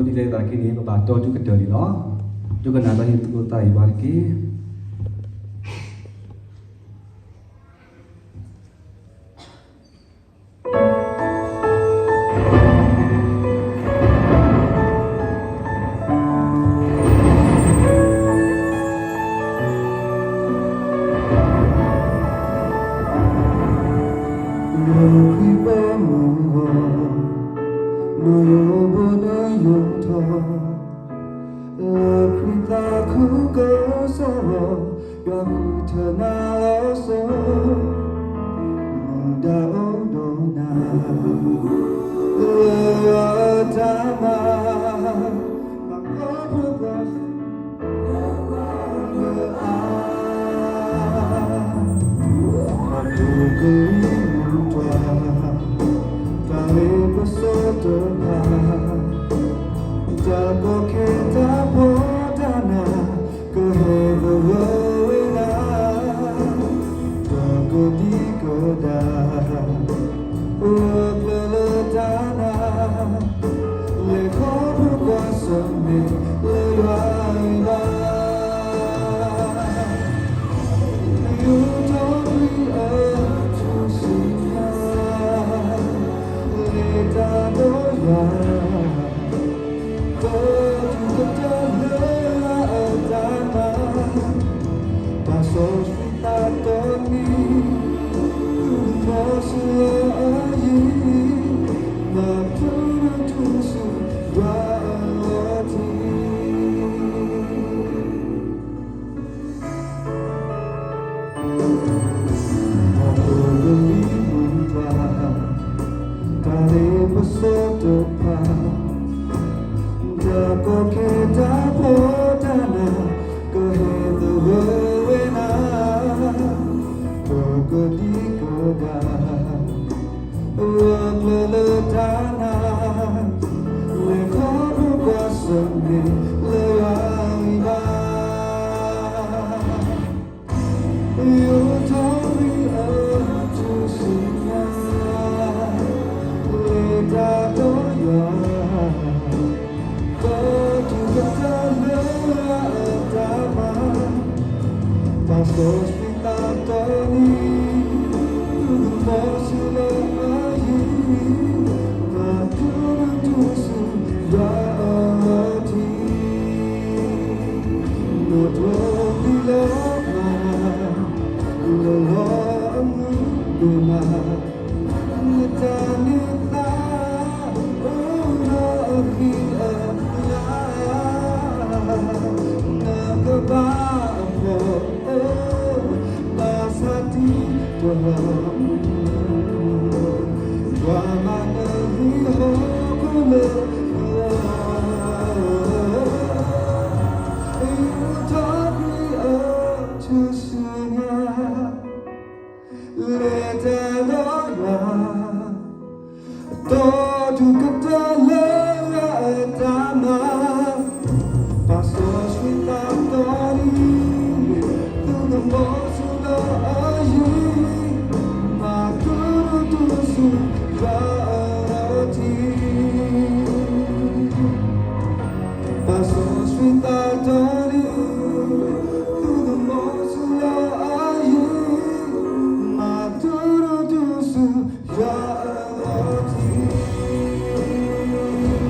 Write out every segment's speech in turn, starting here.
ဒ်လဲၣ်သနာ်က့န့ၣ် ပဘၣ်တီဒုးကတၢၢ်န့ၣ်လီၤ. ဒိကနၣ်ဒီးဟ့ၣ်သကိးသးအံၤဘၣ်တက့ၢ်. လၢခရံာ်ပၢမုၢ်ဂီၤ, နီၢ်ယိဘိဒၢယိထီၣ်, လၢခရံာ်သးခုကစီၣ်လီၤ, ယွၤဃုထၢနၤလီၤစိၤ, မူဒါအိၣ်ဒီးနၤ, လၢယွၤအတၢ်မၤ, မၤကီၢ်ဖိကွၢ် အါ, အဒိၣ်ကလံၤမူထွါ, တၢ်လ့ပစီတဖၣ်, တၢ်ကီခဲတၢ်ဖီတၢ်နၤ, ကဟဲသဂၢၢ်ဝဲနၤ, ပကဒံကဒါ, အိၣ်ကျၢၤလၢတၢ်နၤ, လဲၤခီဖျိကွၢ်ဆၢၣ်မဲာ်လၢယွၤအဂံၢ်ဘါ. ယိထီၣ်ကွံာ်အထူၣ်စုညါ, လဲၤတၢ်ဒီးယွၤ, ဒီးဒုးကတၢၢ်လၢယွၤအတၢ်မၤ, ပာ်စီဆှံသးဒီနံၤ, သုးမီၤစိရိၤအယံၤ, ဘၣ်ဖုးဒိၣ်ထူၣ်စုယွၤအလီၤထံး. အဒိၣ်ကလံၤမူထွါ, တၢ်လ့ပစီတဖၣ်, တၢ်ကီခဲတၢ်ဖီတၢ်နၤ, ကဟဲသဂၢၢ်ဝဲနၤ, ပကဒံကဒါ, အိၣ်ကျၢၤလၢတၢ်နၤ, လဲၤခီဖျိကွၢ်ဆၢၣ်မဲာ်လၢယွၤအဂံၢ်ဘါ. ယိထီၣ်ကွံာ်အထူၣ်စုညါ, လဲၤတၢ်ဒီးယွၤ, ဒီးဒုးကတၢၢ်လၢယွၤအတၢ်မၤ, ပာ်စီဆှံသးဒီနံၤ, သုးမီၤစိရိၤအယံၤ, ဘၣ်ဖုးဒိၣ်ထူၣ်စုယွၤအလီၤထံး. နီၢ်ဒိးလံလီၤမး, လီၤလီၤအမုၢ်ဒိၣ်မး, နတၢ်န့ၢ်သါ, အိၣ်ဒီးအဃံအလၤ, နကဘၣ်အဖှီၣ်, ဘၣ်ဆၣ်တံတဟီၣ်, ယွၤမၤနဟံၣ်ဟီၣ်ခိၣ်လၢယွၤ, ယိထီၣ်ကွံာ်အထူၣ်စုညါ, လဲၤတၢ်ဒီးယွၤ, ဒီးဒုးကတၢၢ်လၢယွၤအတၢ်မၤ, ပာ်စီဆှံသးဒီနံၤ, သုးမီၤစိရိၤအယံၤ, ဘၣ်ဖုးဒိၣ်ထူၣ်စုယွၤအလီၤထံး. ပာ်စီဆှံသးဒီနံၤ, သုးမီၤစိရိၤအယံၤ, ဘ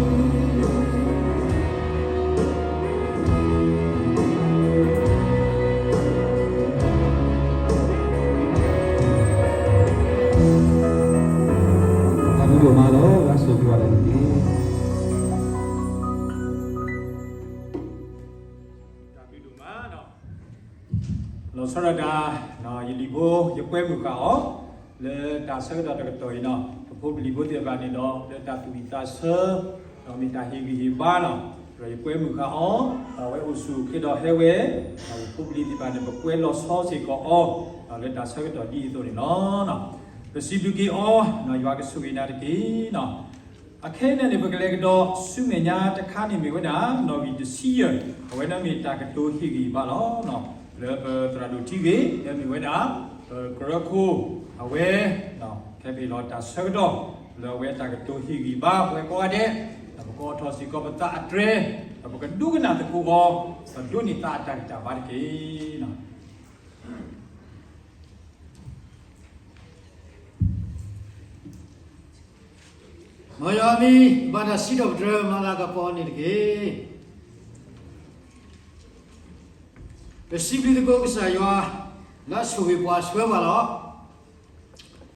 ၣ်ဖုးဒိၣ်ထူၣ်စုယွၤအလီၤထံး. တၢ်ဘျုးဒိၣ်မးလီၤ. ယွၤဆိၣ်ဂ့ၤဘၣ်တက့ၢ်. တၢ်ဘျုးဒိၣ်မး, လီၤဆီဒၣ်တၢ်, ယလံၤဖိ ယကွဲမုာ်ဃာ်အီၤ လၢတၢ်ဆၢကတီၢ်တကတီၢ်အံၤန့ၣ်, ပဖိပလံၤဖိသ့ၣ်တဖၣ်န့ၣ်ဒီး လၢတၢ်သူၣ်ဝံၣ်သးဆၢ, ဒီးမ့ၢ်တၢ်ဟ့ၣ်ဂံၢ်ဟ့ၣ်ဘါန့ၣ်, ဒီးယကွဲမုာ်ဃာ်အီၤ, ဒီးအဝဲအိၣ်ဆူၣ်အိၣ်ချ့ဒီးဟဲဝဲ, ဒီးပဖိပလံၤသ့ၣ်တဖၣ်န့ၣ် ပကွဲလီၤဆီစ့ၢ်ကီးအီၤ, ဒီးလၢတၢ်ဆၢကတီၢ်ဒ်အံၤအသိးန့ၣ်လီၤ. ပစံးဘျုးက့ၤအီၤ, ယွၤကဆိၣ်ဂ့ၤနၤတက့ၢ်. အခဲအံၤန့ၣ်န့ၣ် ပကလဲၤကဒီးဆူမဲာ်ညါတခါန့ၣ်မ့ၢ်ဝဲဒၣ် နီၣ်ဂံၢ်တဆံယဲၢ်, အဝဲန့ၣ်မ့ၢ်တၢ်ကတိၤဟ့ၣ်ဂံၢ်ဘါလီၤ. လၢပသရၣ်ဒိၣ်ထံဂ့ၤ လၢမ့ၢ်ဝဲဒၣ် ပကရၢခိၣ် အဝဲ ခဲပ့ၤလီၤတၢ်ဆၢကတီၢ် လၢအဝဲတၢ်ကတိၤဟ့ၣ်ဂံၢ်ဘါ ပဝဲကိးဂၤဒဲး, ဒီး ပကအိးထီၣ်စ့ၢ်ကီးပသးအတြဲၤ, ဒီးပကဒိကနၣ်သကိးအီၤ, ဒီးဒိးန့ၢ်သးအတၢ်ဂံၢ်တၢ်ဘါတက့ၢ်. မ်ယွၤမံၤ ဘၣ်တၢ်စံးထီၣ်ပတြၢၤမၤလၤကပီၤန့ၣ်တက့ၢ်. ပစံးဘျုးသကိးကစၢ်ယွၤ လၢအဆိၣ်ဂ့ၤပှၤဆှၢပှၤလီၤ.